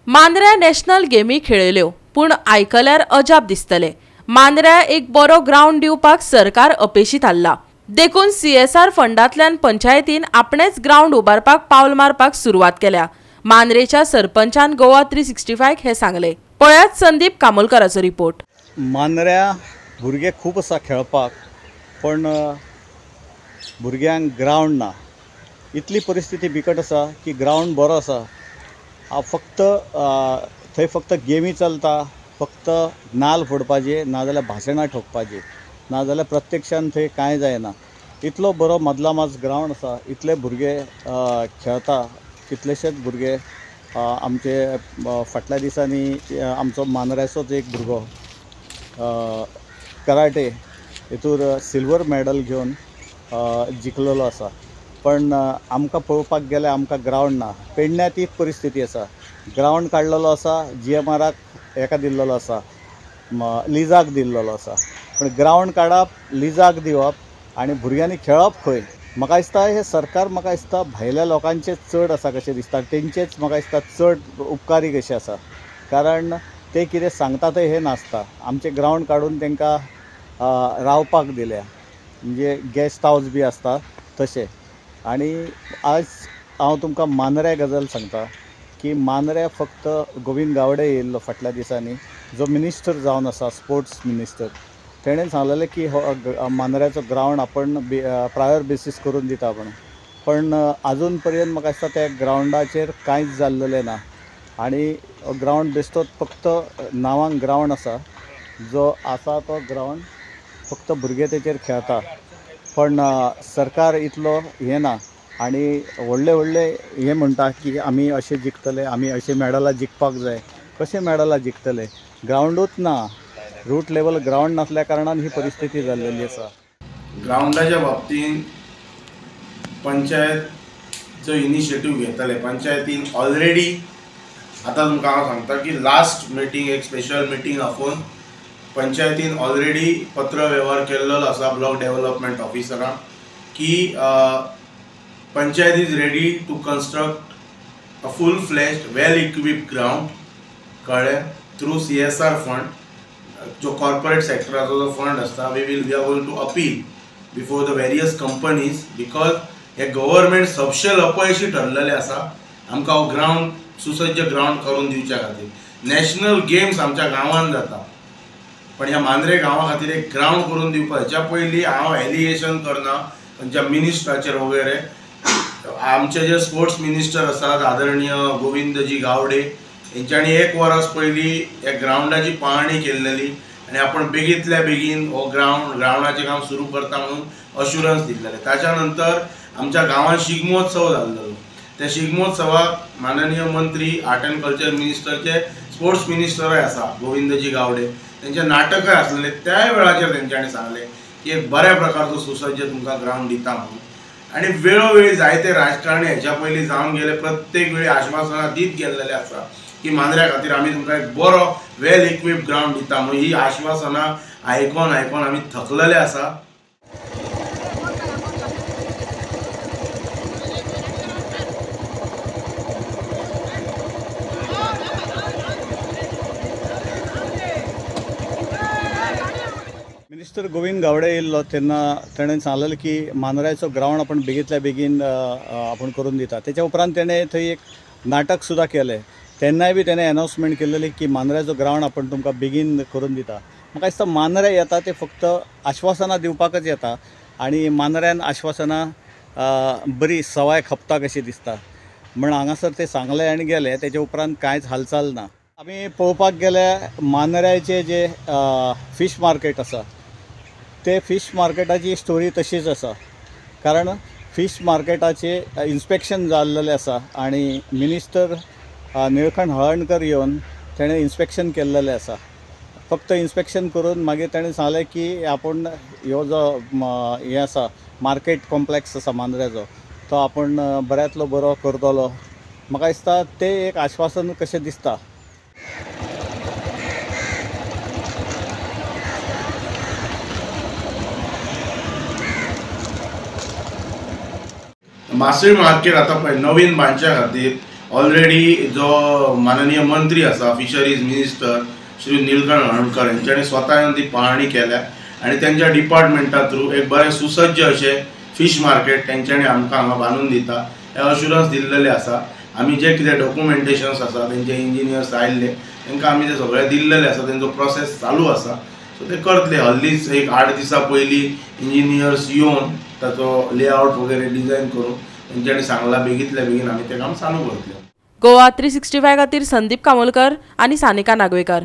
मांद्र्या national गेमी खेळयल्यो, पूण आयकल्यार अजाप दिसतले। मांद्र्या एक बरो ग्रावंड दिवपाक सरकार अपेशी थारला, देखून CSR फंडांतल्यान पंचायतीन आपणेच ग्रावंड उबारपाक पावल मारपाक सुरवात केल्या। मांद्रेच्या सरपंचान गोवा 365 हे सांगले। पळयात संदीप कामोलकराचो रिपोर्ट। मांद्र्या भुरगे खूब आसा खेळपाक, पण भुरग्यांक ग्रावंड ना। इतली परिस्थिती बिकट आसा की ग्रावंड बरो आसा, फक्त थंय फक्त गेमी चलता, फक्त नाल फोडपाचे नाजाल्यार भाशणां ठोकपाची, नाजाल्यार प्रत्यक्षान थंय कांय जायना। इतलो बरो मदलामाज ग्रावंड आसा, इतले भुरगे खेळता, कितलेशेच भुरगे आमचे फाटल्या दिसांनी आमचो मांद्र्याचोच एक भुरगो कराटे हेतूर सिल्वर मॅडल घेवन जिखलेलो आसा। पण आमकां पळोवपाक गेल्यार आमकां ग्रावंड ना। पेडण्या तीच परिस्थिती आसा, ग्रावंड काडलेलो आसा, GMRाक हेका दिल्लेलो आसा, लिजाक दिल्लेलो आसा, पण ग्रावंड काडप, लिजाक दिवप आनी भुरग्यांनी खेळप खंय? म्हाका दिसता हे सरकार म्हाका दिसता भायल्या लोकांचेच चड आसा कशें दिसता, तेंचेच म्हाका दिसता चड उपकारी कशें आसा, कारण ते कितें सांगता ते हें नासता। आमचें ग्रावंड काडून तांकां रावपाक दिल्या, म्हणजे गेस्ट हावस बी आसता तशें। आनी आज हांव तुमकां मांद्र्या गजाल सांगता की मांद्र्या फक्त गोविंद गावडे येयल्लो फाटल्या दिसांनी, जो मिनिस्टर जावन आसा, स्पोर्ट्स मिनिस्टर, तेणें सांगलेलें की हो मांद्र्याचो ग्रावंड आपण प्रायर बेसीस करून दिता आपण, पण आजून पर्यंत म्हाका दिसता त्या ग्रावंडाचेर कांयच जाल्लेलें ना। आनी ग्रावंड बेश्टोच फक्त नांवांक ग्रावंड आसा, जो आसा तो ग्रावंड फक्त भुरगे तेचेर खेळता, पण सरकार इतलो हें ना। आनी व्हडले व्हडले हें म्हणटा की आमी अशें जिखतले, आमी अशें मॅडलां जिखपाक जाय, कशें मॅडलां जिखतले? ग्रावंडूच ना, रूट लेवल ग्रावंड नासल्या कारणान ही परिस्थिती जाल्लेली आसा। ग्रावंडाच्या बाबतींत पंचायत जो इनिशिएटीव घेतले, पंचायतीन ऑलरेडी आतां तुमकां हांव सांगता की लास्ट मिटींग एक स्पेशल मिटींग आपोवन पंचायतीन ऑलरेडी पत्र वेव्हार केल्लो आसा ब्लॉक डेव्हलपमेंट ऑफिसरांक की panchayat is ready to construct a full fledged well equipped ground, कळ्ळें, थ्रू CSR fund, जो कॉर्पोरेट सेक्टराचो जो फंड आसता, we are going to appeal before the various companies, because hey government subshell अपयशी ठरलेलें आसा आमकां हो ground सुसज्ज ग्रावंड करून दिवच्या खातीर। नॅशनल गेम्स आमच्या गांवांत जाता, पण ह्या मांद्रे गांवा खातीर एक ग्रावंड करून दिवपा हेच्या पयलीं हांव एलिगेशन करना खंयच्या मिनिस्टराचेर वगैरे। आमचे जे स्पोर्ट्स मिनिस्टर आसात आदरणीय गोविंदजी गावडे, हेंच्यांनी एक वरस पयलीं ह्या ग्रावंडाची पाहणी केल्लेली आनी आपण बेगींतल्या बेगीन हो ग्रावंडाचें काम सुरू करता म्हणून अश्युरन्स दिल्लेलें। ताच्या नंतर आमच्या गांवांत शिगमोत्सव जाल्लो, त्या शिगमोत्सवाक माननीय मंत्री आर्ट एंड कल्चर मिनिस्टरचे स्पोर्ट्स मिनिस्टरय आसा गोविंदजी गावडे, तेंचे नाटकय आसलेले, त्याय वेळाचेर तेंच्यांनी सांगलें की एक बऱ्या प्रकारचो सुसज्ज तुमकां ग्रावंड दिता म्हणून। आनी वेळोवेळी जायते राजकारणी हेच्या पयलीं जावन गेले, प्रत्येक वेळी आश्वासनां दीत गेल्लेले आसा की मांद्र्या खातीर आमी तुमकां एक बरो वेल इक्विप्ड ग्रावंड दिता म्हणून। ही आश्वासनां आयकोन आयकोन आमी थकलेले आसा। मिनिस्टर गोविंद गावडे येयल्लो तेन्ना तेणें सांगलेलें की मांद्र्याचो ग्रावंड आपण बेगींतल्या बेगीन आपण करून दिता। तेच्या उपरांत तेणें थंय एक नाटक सुद्दां केलें, तेन्नाय बी तेणें एनावन्समेंट केल्लेली की मांद्र्याचो ग्रावंड आपण तुमकां बेगीन करून दिता। म्हाका दिसता मांद्र्या येता ते फक्त आश्वासनां दिवपाकच येता आनी मांद्र्यान आश्वासनां बरी सवाय खपता कशी दिसता म्हण हांगासर ते सांगलें आनी गेले, तेच्या उपरांत कांयच हालचाल ना। आमी पळोवपाक गेल्यार मांद्र्याचे जे फीश मार्केट आसा ते फीश मार्केटाची स्टोरी तशीच आसा, कारण फीश मार्केटाचे इन्स्पेक्शन जाल्लेलें आसा आनी मिनिस्टर निळकंठ हळर्णकर येवन तेणें इन्स्पेक्शन केल्लेलें आसा। फक्त इन्स्पेक्शन करून मागीर तेणें सांगलें की आपूण ह्यो जो हें आसा मार्केट कॉम्प्लेक्स आसा मांद्र्याचो तो आपूण बऱ्यांतलो बरो करतलो। म्हाका दिसता तें एक आश्वासन कशें दिसता। मासळी मार्केट आतां पळय नवीन बांदच्या खातीर ऑलरेडी जो माननीय मंत्री आसा, फिशरीज मिनिस्टर श्री निलकंठ हळर्णकर, हेंच्यांनी स्वता येवन ती पाहणी केल्या आनी तेंच्या डिपार्टमेंटा थ्रू एक बरें सुसज्ज अशें फिश मार्केट तेंच्यांनी आमकां हांगा बांदून दिता हें अश्युरन्स दिल्लेलें आसा. आमी जे कितें डॉक्युमेंटेशन्स आसा, तेंचे इंजिनियर्स आयिल्ले, तांकां आमी ते सगळे दिल्लेले आसा. तेंचो प्रोसेस चालू आसा, सो ते करतले. हल्लीच एक 8 दिसां पयलीं इंजिनियर्स येवन ताचो लेआवट वगैरे डिझायन करून तेंच्यांनी सांगलां, बेगींतल्या बेगीन आमी तें काम चालू करतले. गोवा 365 खातीर संदीप कामोलकर आनी सानिका नागवेकर.